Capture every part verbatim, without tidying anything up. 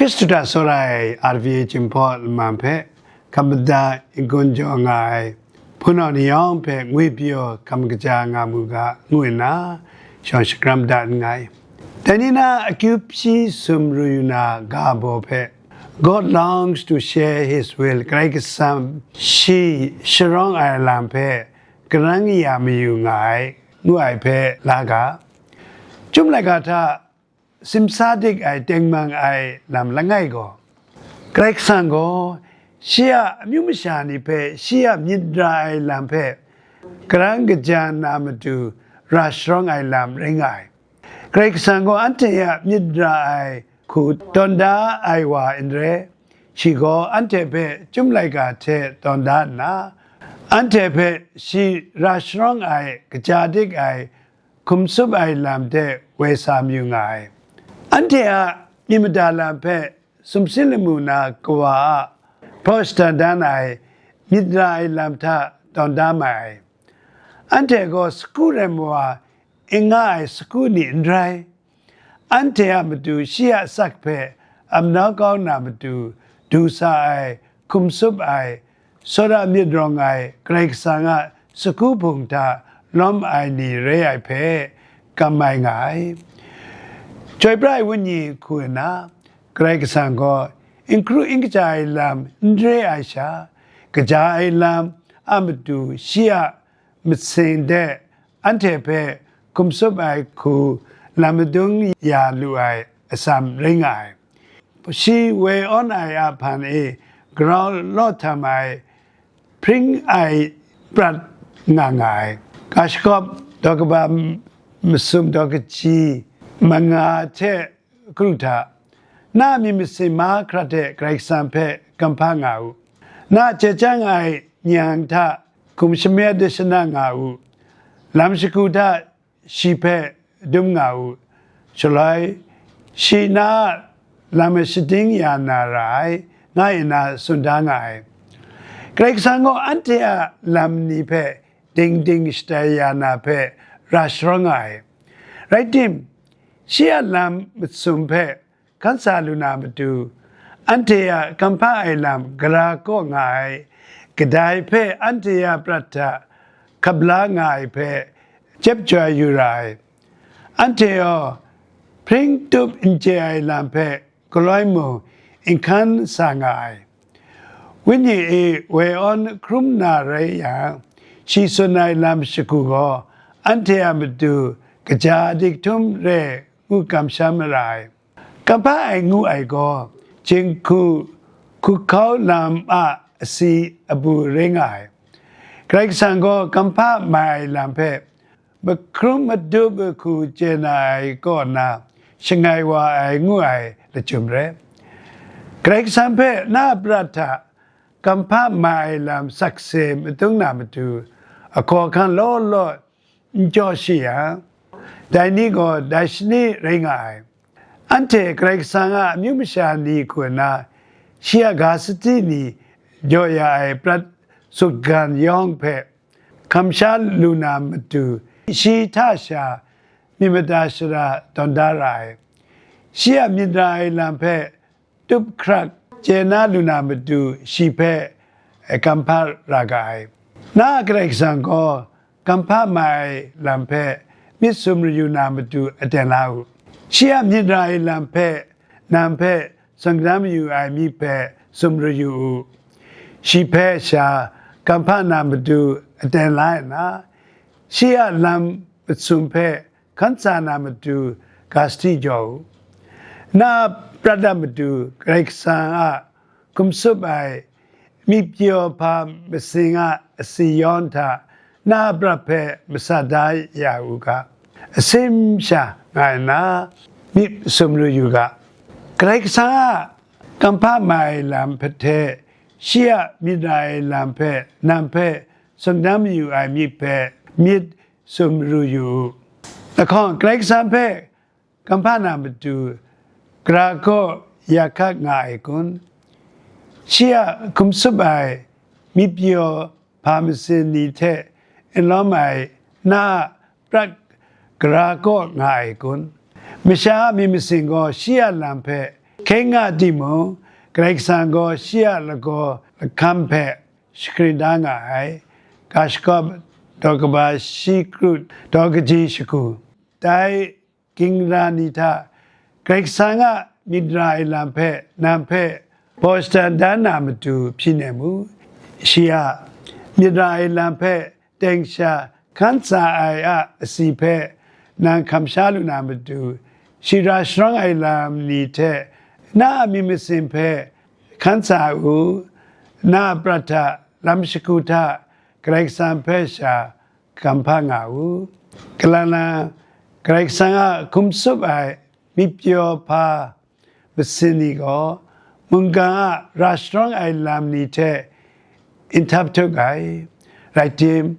Shatuta tsawra ai R V A Jinghpaw lam hpe kamada n-gun jaw nga ai hpunau ni yawng hpe ngwi pyaw kam kaja nga mu ga, ngu nna shawng shakram dat nngai. Dai ni na akyu hpyi sumru yu na ga baw hpe, God longs to share his will, Karai Kasang shi sharawng ai lam hpe karang ya mayu nga ai, ngu ai hpe la ga. Chyum laika hta simsa dik ai tengmang ai lam langai gaw, Karai Kasang gaw shi a amyu masha ni hpe shi a myit ra ai lam hpe karang kaja na matu ra sharawng ai lam rai nga ai. Karai Kasang gaw anhte a myit ra ai hku tawn da ai wa n rai, shi gaw anhte hpe Chyum laika hte tawn da nna, anhte hpe shi ra sharawng ai kaja dik ai hkum tsup ai lam de woi sa mayu nga ai. Anhte a myit mada lam hpe sumsing lamu na kawa a hpaw shada dan ai myit ra ai lam hta tawn da mai ai. Anhte gaw sagu rem wa n nga ai sagu ni n rai. Anhte a matu shi a asak hpe amnau kau na matu du sa ai, hkum tsup ai, tsawra myit rawng ai Karai Kasang a sagu hpung hta lawm ai ni re ai hpe kam mai nga ai. Chyoi pra ai Wenyi hku nna, Karai Kasang gaw n hkru n kaja ai lam n re ai sha, kaja ai lam a matu shi a masing de anhte hpe hkum tsup ai hku lam madung ya lu ai atsam rai nga ai. Shi woi awn ai a hpan e grau law htam ai hpring ai prat nga nga ai. Ga shagawp daw kaba masum daw kaji manga hte kru hta, na myit masin mahkra hte Karai Kasang hpe kamhpa nga u. Na chye chyang ai nyang hta hkum shamyet dashana nga u. Lam shagu hta shi hpe dum nga u. Shaloi, shi na a lam e shading ya na ra ai, nga nna tsun da nga ai. Karai Kasang gaw anhte a lam ni hpe dingding shatai ya na hpe ra sharawng nga ai. Rai tim, shi a lam masum hpe hkan sa lu na matu, anhte a kamhpa ai lam gara kaw nga ai, kadai hpe anhte a prat hta hkap la nga ai hpe jep joi yu ra ai. Anhte gaw hpring tup n chye ai lam hpe galoi mung n hkan sa nga ai. Wenyi e woi awn hkrum na rai yang, shi tsun ai lam shagu gaw anhte a matu kaja dik htum re ngu kamsham mara ai. Kamhpa ai ngu ai gaw, jinghku hkuhkau lam a asi abu rai nga ai. Karai Kasang gaw kamhpa mai ai lam hpe mahkrum madup ahku chye na ai kaw na shangai wa ai ngu ai lachyum rai. Karai Kasang hpe na a prat hta kamhpa mai ai lam sakse madung na matu, ahkaw ahkang law law n jaw shi yang, dai ni gaw dai shani rai nga ai. Anhte Karai Kasang a amyu masha ni hku nna, shi a ga sati ni jaw ya ai prat sutgan yawng hpe hkam sha lu na matu, shi hta sha myit mada shara tawn da ra ai. Shi a myit ra ai lam hpe tup hkrak chye na lu na matu, shi hpe kamhpa ra ga ai. Na a Karai Kasang gaw kamhpa mai ai lam hpe myit sumru yu na matu aten la u. Shi a myit ra ai lam hpe nang hpe sangdam yu ai myit hpe sumru yu u. Shi hpe sha kamhpa na matu aten la nna, shi a lam masum hpe hkan sa na matu ga sahti jaw u. Na a prat a matu Karai Kasang a hkum tsup ai myit pyaw hpa masing a asi yawn hta na a prat hpe masa da ya u ga, asim sha nga nna myit sumru yu ga. Karai Kasang a kamhpa mai ai lam hte shi a myit ra ai lam hpe nang hpe sangdam yu ai myit hpe myit sumru yu u. Lahkawng, Karai Kasang hpe kamhpa na matu, gara kaw ya hkat nga ai kun? Shi a hkum tsup ai myit pyaw hpa masin ni hte n lawm ai na a prat gara kaw nga ai kun? Masha a myit masin gaw shi a lam hpe Hkyen nga timung, Karai Kasang gaw shi a lagaw lahkam hpe shagrin da nga ai, ga shagawp, daw kaba shi krut, daw kaji shagu, dai ginra ni hta Karai Kasang a myit ra ai lam hpe nang hpe baw shadan dan na matu hpyi nem u. Shi a myit ra ai lam hpe teng sha hkan tsa ai a asi hpe nang hkam sha lu na matu, shi ra sharawng ai lam ni hte na a myit masin hpe hkan tsa u. Na a prat hta lam shagu hta Karai Kasang hpe sha gam hpa nga u. Kalang na, Karai Kasang a hkum tsup ai myit pyaw hpa masin ni gaw mungkan a ra sharawng ai lam ni hte inhtap htuk ai. Rai tim,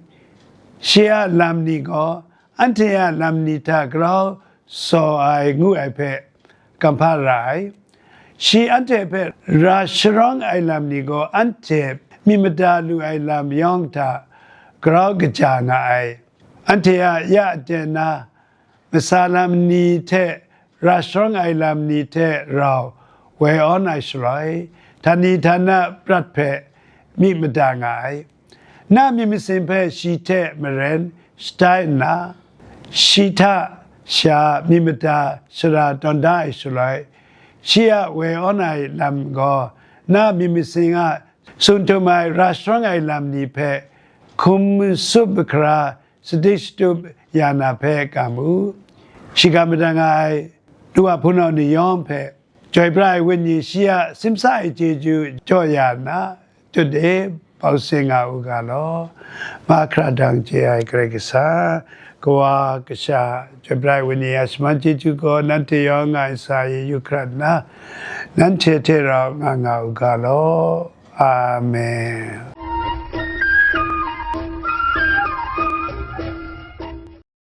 shi a lam ni gaw anhte a lam ni hta grau saw ai ngu ai hpe gam hpa ra ai. Shi anhte hpe ra sharawng ai lam ni gaw anhte myit mada lu ai lam yawng hta grau kaja nga ai. Anhte a ya aten na masa lam ni hte ra sharawng ai lam ni hte rau woi awn ai shaloi, htani htana prat hpe myit mada nga ai. Na myit masin hpe shi hte maren shatai nna, shi hta sha myit mada shara tawn da ai shaloi, shi a woi awn ai lam gaw na myit masin a tsun htum ai ra sharawng ai lam ni hpe hkum tsup mahkra sadik shatup ya na hpe kam u. Shiga madat nga ai du wa hpunau ni yawng hpe Chyoi pra ai wenyi shi a simsa ai chyeju jaw ya nna, tut e, bau sing nga u ga law. Mahkra dang chye ai Karai Kasang, Kawa, Kasha, chyoi pra ai wenyi a shaman chyeju gaw nanhte yawng nga ai sa e yu hkrat nna, nanhte hte rau nga nga u ga law. Amen.